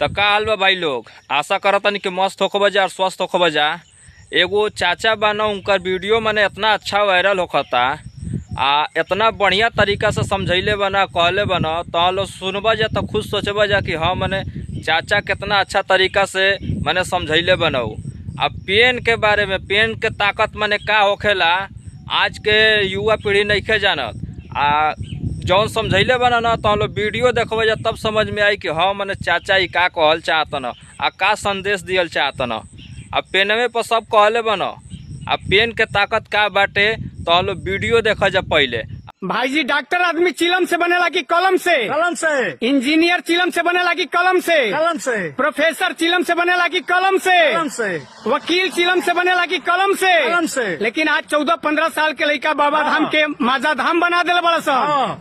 त का हाल बा भाई लोग, आशा करतनी कि मस्त होखबा जा और स्वस्थ होखबा जा। एगो चाचा बा न, उनकर वीडियो मने इतना अच्छा वायरल होखता आ इतना बढ़िया तरीका से समझैले बना कहले बना, तो लोग सुनबा जा तो खुद सोचबा जा कि हाँ मने चाचा कितना अच्छा तरीका से मने समझैले बनाऊ। आ पेन के बारे में, पेन के ताकत मने का होखेला आज के युवा पीढ़ी नइखे जानत। आ जौन समझैले बना ना तो लोग वीडियो देखबे जा तब समझ में आई कि हाँ मने चाचा ई का कहल चाहतन आ का संदेश दियल चाहतन। आ पेनवे पर सब कहले बना, आ पेन के ताकत का बाटे तो लोग वीडियो देखा जा पहले। भाई जी डॉक्टर आदमी चिलम से बनेला कि कलम से? कलम से। इंजीनियर चिलम से बनेला कि कलम से? कलम से। प्रोफेसर चिलम से बनेला कि कलम से? कलम से। वकील चिलम से बनेला कि कलम से? कलम से। लेकिन आज 14-15 साल के लड़का बाबा धाम के माजा धाम बना दिल बड़ा सन। हाँ।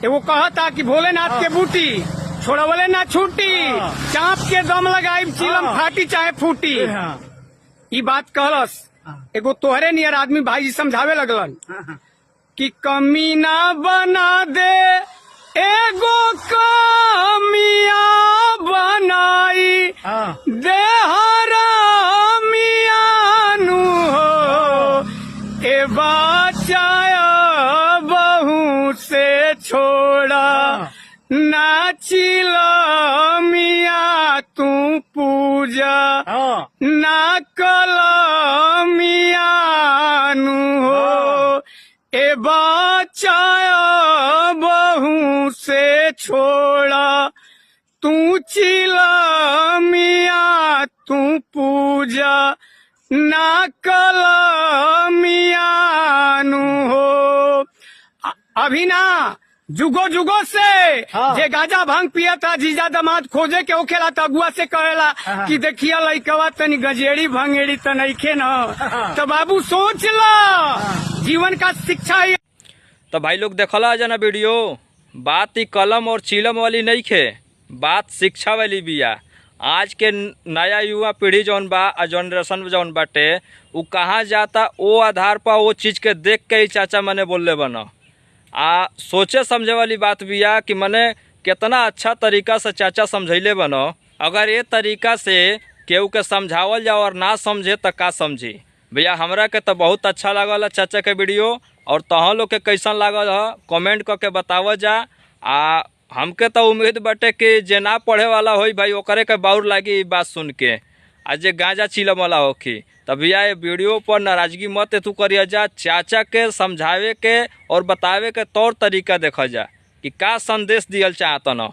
एगो कहता कि भोलेनाथ के बूटी छोड़वले ना छूटी, चाँप के दम लगाई चिलम फाटी चाहे फूटी। हाँ। ई बात कहलस एगो तोहरे नियर आदमी भाई जी समझावे लगलन कि कमीना बना दे एगो कमिया बनाई हाँ। दे हरामियानु हो ए बचाया बहू से छोड़ा ना चिलमिया तू पूजा हाँ। ना कलमियानु हो ए बचाया बहू से छोड़ा तू चिलमिया तू पूजा ना कलमियानु हो। अभी ना जुगो जुगो से हाँ। जे गाजा भांग पिया था जीजा दमाद खोजे के होखेला त अगुआ से कहेला कि देखिया लइकवा तनी गजेड़ी भंगेड़ी त नइखे न। तो बाबू सोच ला, जीवन का शिक्षा ही। तो भाई लोग देखला जना वीडियो, बात ही कलम और चिलम वाली नहीं खे, बात शिक्षा वाली बिया। आज के नया युवा पीढ़ी जौन बा आ जनरेशन जौन बाटे उ कहाँ जाता ओ आधार पर वो चीज़ के देख के ही चाचा मने बोलले बना। आ सोचे समझे वाली बात बिया कि मने कितना अच्छा तरीका से चाचा समझैले बनो। अगर ये तरीका से केहू के समझावल जाओ और ना समझे तो का समझी। भैया हमरा के तो बहुत अच्छा लागल है चाचा के वीडियो, और तहाँ लोग के कैसन लागल है कमेंट करके बतावल जा। आ हमके तो उम्मीद बाटे कि जे ना पढ़े वाला होई भाई ओकरे के बाउर लागी ई बात सुन के, आ जे गांजा चिलम वाला होखी। त भैया ये वीडियो पर नाराजगी मत तू करिया जा, चाचा के समझावे के और बतावे के तौर तरीका देखा जा कि का संदेश दियल चाहतन।